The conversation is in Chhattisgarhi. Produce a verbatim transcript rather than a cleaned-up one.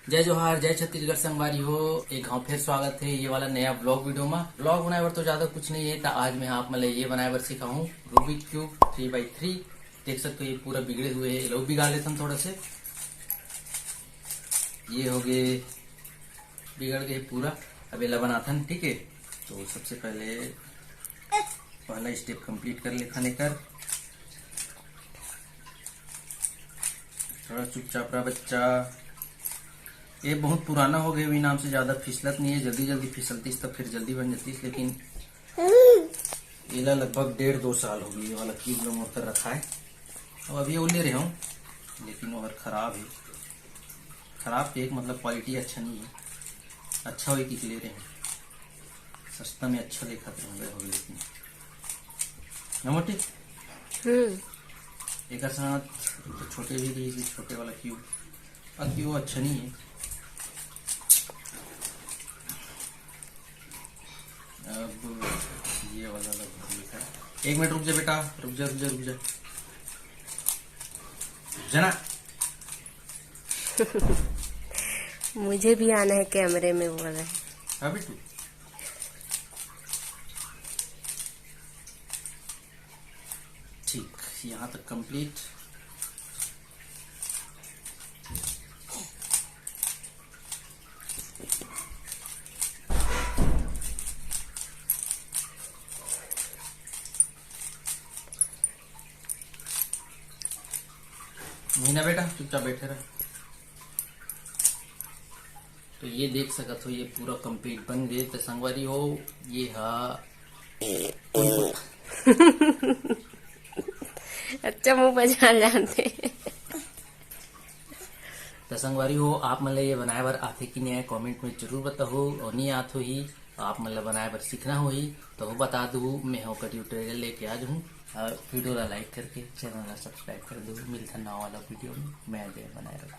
जय जोहार, जय छत्तीसगढ़ संगवारी हो, एक घाव फिर स्वागत है ये वाला नया vlog video में। Vlog बनाए बर तो ज्यादा कुछ नहीं है, तो आज मैं आप मन ल ये बनाए बर सिखाहूँ Rubik Cube three by three। देख सकते हो ये पूरा बिगड़े हुए है, लो बिगाड़ लेथन थोड़ा से। ये हो गए बिगड़ गए पूरा। अब एला बनाथन, ठीक है। तो सबसे पहले पहला step complete कर लेथन एकर। थोड़ा चुपचाप रहा बच्चा। ये बहुत पुराना हो गया, वही नाम से ज्यादा फिसलत नहीं है। जल्दी जल्दी फिसलतीस तो फिर जल्दी बन जातीस, लेकिन एला लगभग डेढ़ दो साल हो गई, ये वाला cube ला मोर कर रखा है। अब अभी ओले रहे हूँ, लेकिन वो हर खराब है। खराब के एक मतलब quality अच्छा नहीं है, अच्छा हो कि ले रहे हैं। सस्ता में अच्छा देखा तो हो गए, लेकिन ना मोटी। हम्म। एक साथ तो छोटे भी रही, छोटे वाला cube, बाकी वो अच्छा नहीं है। अब ये वाला लग रहा है। एक मिनट रुक जा बेटा, रुक जा, रुक जा, रुक जा। रुक जा ना। मुझे भी आना है कैमरे में, बोल रहे हैं। हाँ बेटू। ठीक, यहाँ तक complete। नहीं ना बेटा, चुपचाप बैठे रह। तो ये देख सकत हो, ये पूरा complete बन गए। तो संगवारी हो, ये हा अच्छा मुंह बजा जानते। तो संगवारी हो, आप मन ल ये बनाए बर आथे कि नहीं आए, comment में जरूर बताहू। और नहीं आत होही, आप मन ल बनाए बर सीखना होही, तो बता दू, मैं ओकर tutorial लेके आ जाहूँ। और video ला like करके channel ला subscribe कर दू। मिलथन नवा वाला video में, मैं दे बनाए रखा।